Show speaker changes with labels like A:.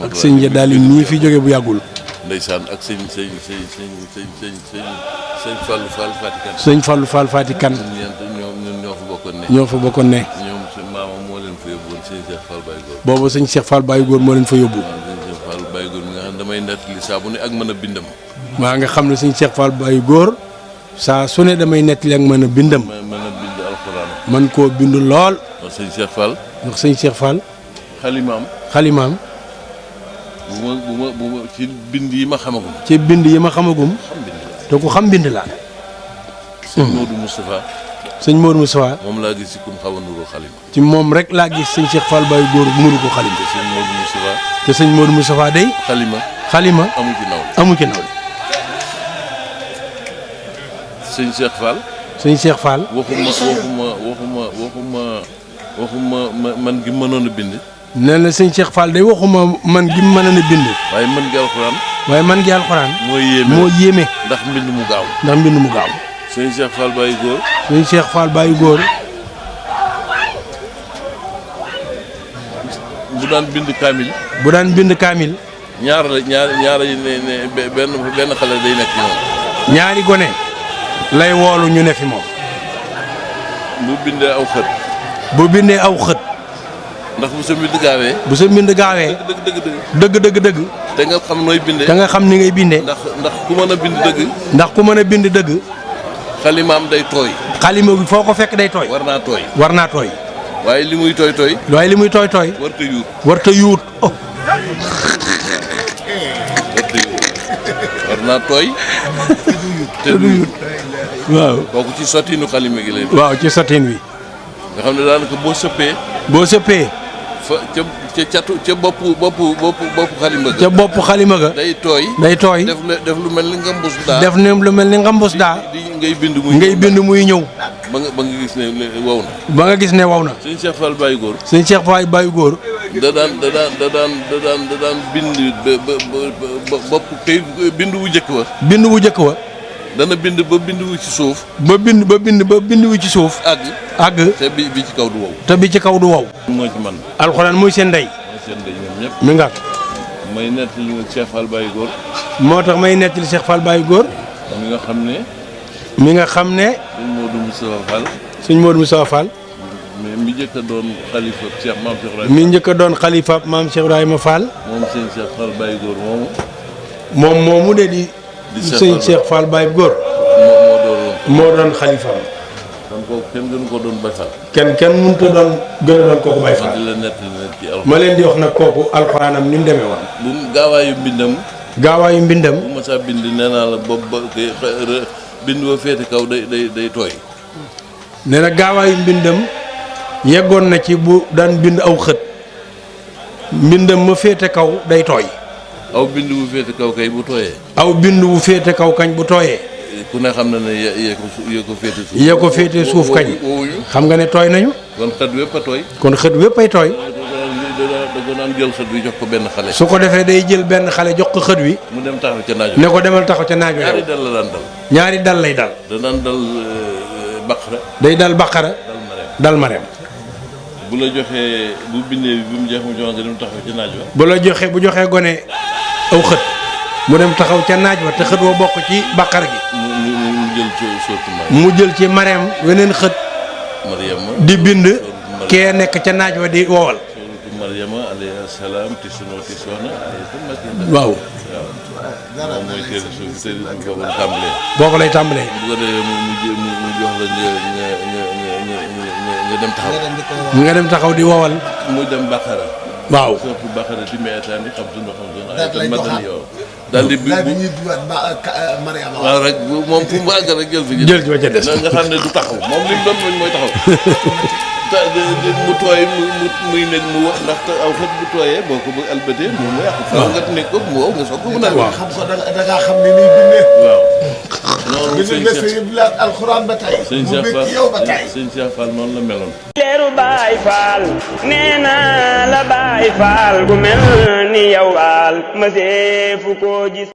A: ak sëñ Jadaali mii fi jóge bu yàggul.
B: ndeysaan ak sëñ Fallou Fall Fatikan.
A: sëñ Fallou Fall Fatikan.
B: ñun ñoo fa bokkoon ne.
A: ñoo fa bokkoon ne.
B: ñoom seen maama moo leen fa yóbbu woon sëñ Cheikh Fall Baye Góor.
A: boobu sëñ Cheikh Fall Baye Góor moo leen fa yóbbu.
B: waaw sëñ Cheikh Fall Baye Góor mi nga xam ne damay nettali saa bu ne ak mën a bindam.
A: maa nga xam ne sëñ Cheikh Fall Baye Góor saa su ne damay nettali ak mën a bindam.
B: mën a bind alxuraan.
A: man koo bind lool.
B: waaw sëñ Cheikh Fall.
A: ndax sëñ Cheikh Fall. xalimaam.
B: bu ma ci bind yi ma xamagum.
A: ci bind yi ma xamagum. te ku xam bind laa.
B: sëñ Modou Moustapha.
A: sëñ Modou Moustapha.
B: moom laa gis ci kum xaw a nuru xalima.
A: ci moom rek laa gis sëñ Cheikh Fall Baye Góor nuru ko xalima.
B: te sëñ Modou Moustapha.
A: te sëñ Modou Moustapha day. xalima
B: amu ci nawle.
A: amu ci nawle.
B: sëñ Cheikh Fall.
A: sëñ Cheikh Fall.
B: waxuma man gi mënoon a bind.
A: nee na sëñ Cheikh Fall day waxuma man gi mën a bind.
B: waaye man gi alxuraan.
A: waaye man gi alxuraan.
B: moo yéeme.
A: ndax
B: mbind mu gaaw.
A: sëñ
B: Cheikh Fall Baye Góor.
A: sëñ Cheikh Fall Baye Góor.
B: bu daan bind kaamil. ñaar yi ne benn xale day nekk ci moom.
A: ñaari gone. lay woolu ñu ne fi moom.
B: bu bindee aw xët. ndax bu sa mbind gaawee. dëgg. te nga xam nooy bindee.
A: te nga xam ni ngay bindee.
B: ndax ku mën a bind dëgg. xalimaam day tooy.
A: xalima bi foo ko fekk day tooy.
B: war naa tooy. waaye li muy tooy. warta yuut. Oh. war naa tooy. te du yuut. waaw kooku ci sottinu xalima gi lay.
A: waaw ci sottin wi.
B: nga xam ne daanaka boo sëppee. fa ca boppu xalima ga.
A: ca boppu xalima ga.
B: day tooy. def lu mel ni ngambus daa. ngay bind muy ñëw. ba nga gis ne wow na. sëñ Cheikh Fall Baye Góor. da daan bind bopp kay bind wu njëkk wa. dana bind ba bind wu ci suuf. ba bind wu ci suuf. àgg. te bi ci kaw du wow. moo ci man. alxuraan mooy seen ndey. ñoom ñëpp. mi nga. may nettali Cheikh Fall Baye Góor.
A: moo tax may nettali Cheikh Fall Baye Góor. mi nga xam ne. sëñ Modou Moustapha Fall.
B: mi njëkk a doon xalifa Cheikh Maam Cheikh Ibrahima.
A: mi njëkk a doon xalifa Maam Cheikh Ibrahima Fall.
B: moom sëñ Cheikh Fall Baye Góor moomu.
A: moom moomu de di. sëñ Cheikh Fall Baye Góor. moo doon xalifaam.
B: kon kooku kenn gënu ko doon Baye Fall.
A: kenn mënut a doon gën a doon kooku Baye Fall. ma leen di wax nag kooku alxuraanam ni mu demee woon.
B: bu gaawaayu mbindam. bu ma saa bind nee naa la boobu ba bind ba féete kaw day tooy.
A: nee na gaawaayu mbindam yeggoon na ci bu daan bind aw xët mbindam ma féete kaw day tooy.
B: aw bind bu féete kaw kay bu tooyee.
A: aw bind bu féete kaw kañ bu tooyee.
B: ku ne xam na ne yee ko féete suuf.
A: yee ko féete suuf kañ. xam nga ne tooy nañu.
B: kon xët wépp a tooy.
A: kon xët wépp ay tooy.
B: da ko daan jël xët wi jox ko benn xale.
A: su ko defee day jël benn xale jox ko xët wi.
B: mu dem taxaw ca naaj.
A: ne ko demal taxaw ca naaj.
B: ñaari dal la daan dal.
A: ñaari dal lay dal.
B: da daan dal baqara.
A: day dal baqara. dal marem.
B: bu la joxee bu bindee bi mu jeex mu jox nga dem taxaw ca naaj wa.
A: bu joxee gone aw xët mu dem taxaw ca naaj wa te xët woo bokk ci baqar gi. mu jël ci mareem weneen xët. di bind. kee nekk ca naaj wa di wowal.
B: Maryama alayhi salaam
A: waaw.
B: moom mooy téere suuf boobu la tàmbalee.
A: boo ko lay tàmbalee.
B: bu ko defee mu jox la nga dem taxaw.
A: nga dem taxaw di wowal.
B: mu dem Baqara.
A: waaw
B: surtout Baqara ci meetaani xam daal di waaw rek moom fu mu àgg rek jël fi
A: ca des
B: nga xam ne du taxaw moom li mu doon mooy taxaw. mu tooy muy nekk mu wax ndax aw xët bu tooyee boo ko bëgg albatee moom mu yàqu. waaw nga nekk ko mu wow nga soog ko mën a.
C: waaw xam ko da ngaa xam ne nii bindee.
B: waaw. noonu
C: sëñ Cheikh alxuraan ba tey. mu bëgg yow ba tey.
B: sëñ Cheikh Fall noonu la meloon.
D: leeru Baay Fall nee naa la Baay Fall gu mel ni yow Fall ma seefu koo gis.